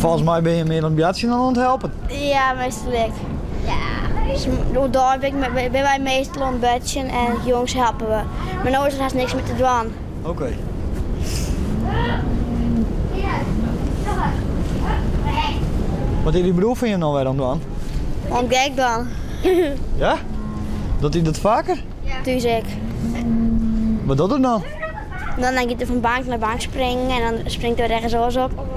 Volgens mij ben je meer aan het bjatsjen dan aan het helpen. Ja, meestal ik. Ja. Dus daar ben wij meestal aan het bjatsjen en jongens helpen we. Maar nu is er haast niks meer te doen. Oké. Wat is die broer van je nou weer aan het doen? Om gek dan. Ja? Doet hij dat vaker? Ja. Thuis ik. Wat doet hij dan? Dan denk ik van bank naar bank springen en dan springt hij ergens anders op.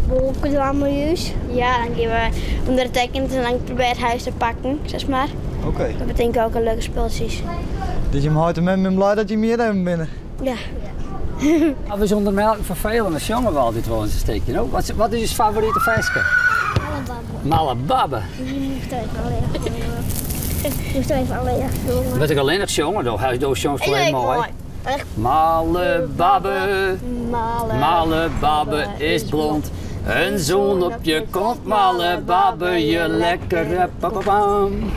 Wolken allemaal juist. Ja, dan gaan we onder de tekens en dan probeer het huis te pakken, zeg maar. Oké. Dat betekent ook een leuke spulletjes. Dus je houdt hem en blij dat je meer hebt binnen? Ja. We zonder melk vervelen, dan zongen we altijd wel eens een steekje. No? Wat is je favoriete versje? Malababbe. Malababbe. Je moet even alleen zongen. Je moet even alleen zongen. Moet ik alleen nog zongen? Dan hij doet soms alleen mooi. Malle babbe, malle babbe is blond. Een zon op je kont, malle babbe, je lekkere papapam.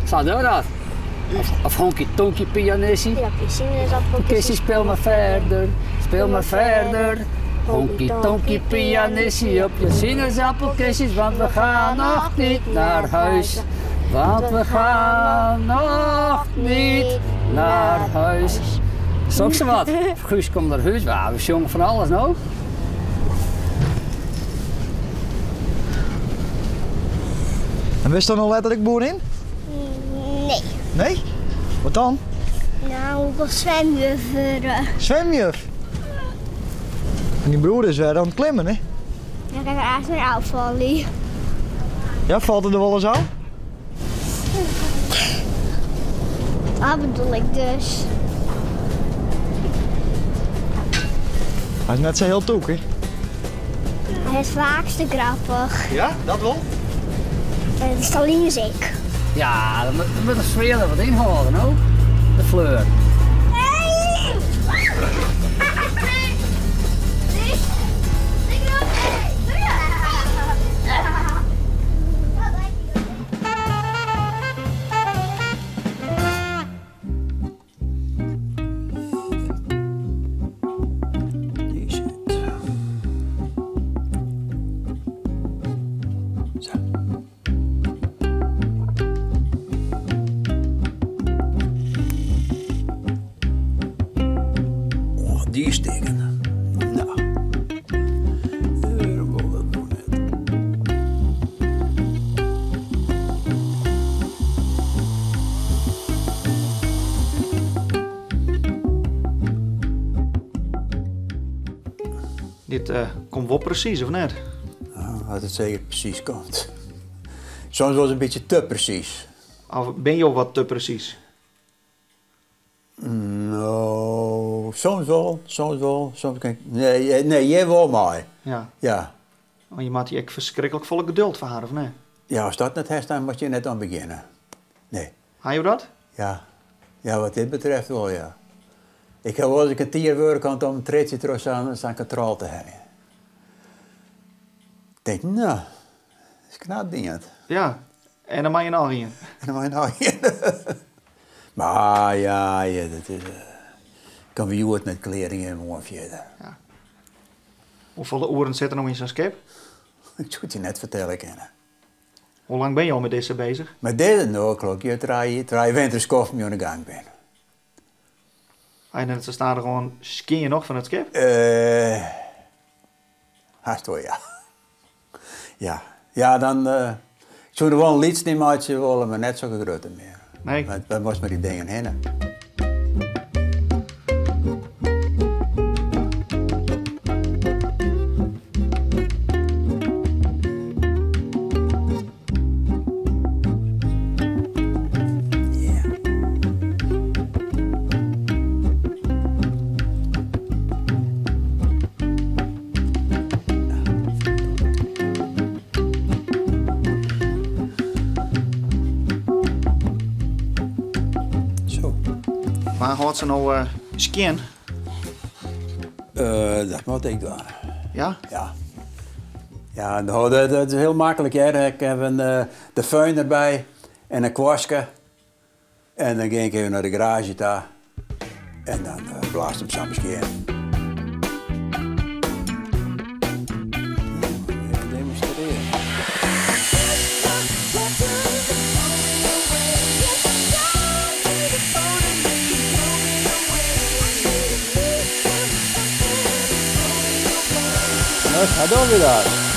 Zou dat? Of honky tonky pianissie. Ja, Kissie, speel maar verder, speel maar verder. Honky tonky pianissie op je sinaasappelkistjes, want we gaan nog niet naar huis. Want we gaan nog niet naar huis. Is ook zo wat. Guus komt naar huis, we zongen van alles nou. En wist er nog letterlijk boerin? Nee. Nee? Wat dan? Nou, ik was zwemjuf. Zwemjuf? En die broer is weer aan het klimmen, hè? Ja, ik heb eerst een afvallen. Ja, valt het er wel eens aan? Dat bedoel ik dus. Hij is net zo heel toek, hè? Hij is vaakste grappig. Ja, dat wel? Het is alleen ik. Ja, dan moet de sfeer er wat inhouden, hoor. De fleur. Hey! Die zit. Zo. Oh, die is tegen. Nou. Wil dat nog net. Dit komt wel precies, of net? Nou, dat het zeker precies komt. Soms was het een beetje te precies. Of ben je al wat te precies? Nou, soms wel, soms wel. Soms kan ik... Nee, nee, jij wel maar. Ja. Ja. Want je maakt je echt verschrikkelijk volle geduld voor haar, of nee? Ja, als dat net heeft, dan moet je net aan beginnen. Nee. Haal je dat? Ja. Ja, wat dit betreft wel, ja. Ik heb wel eens een kwartier werk om een treetje terug aan zijn controle te hebben. Ik denk, nou, dat is knap ding. Ja, en dan mag je nog in. En dan mag je nog in. Maar ja, ja, dat is... kan we het met kleding en mooi verder. Ja. Hoeveel oren zitten er nog in zo'n schip? Ik zou het je net vertellen kennen. Hoe lang ben je al met deze bezig? Met deze nou, klok je drie winterskof mee aan de gang ben. En ze staan er gewoon skin je nog van het schip? Haast wel, ja. Ja, ja dan... ik zou er wel een liedje niet maken willen, maar net zo'n grote meer. Nee. Maar dat was met die dingen heen. Waar houdt ze nou skin? Dat moet ik doen. Ja? Ja. Ja, nou, dat is heel makkelijk. Hè. Ik heb de föhn erbij en een kwastje. En dan ging ik even naar de garage daar. En dan blaast hem samen skin. Nou, sa dogge we dat.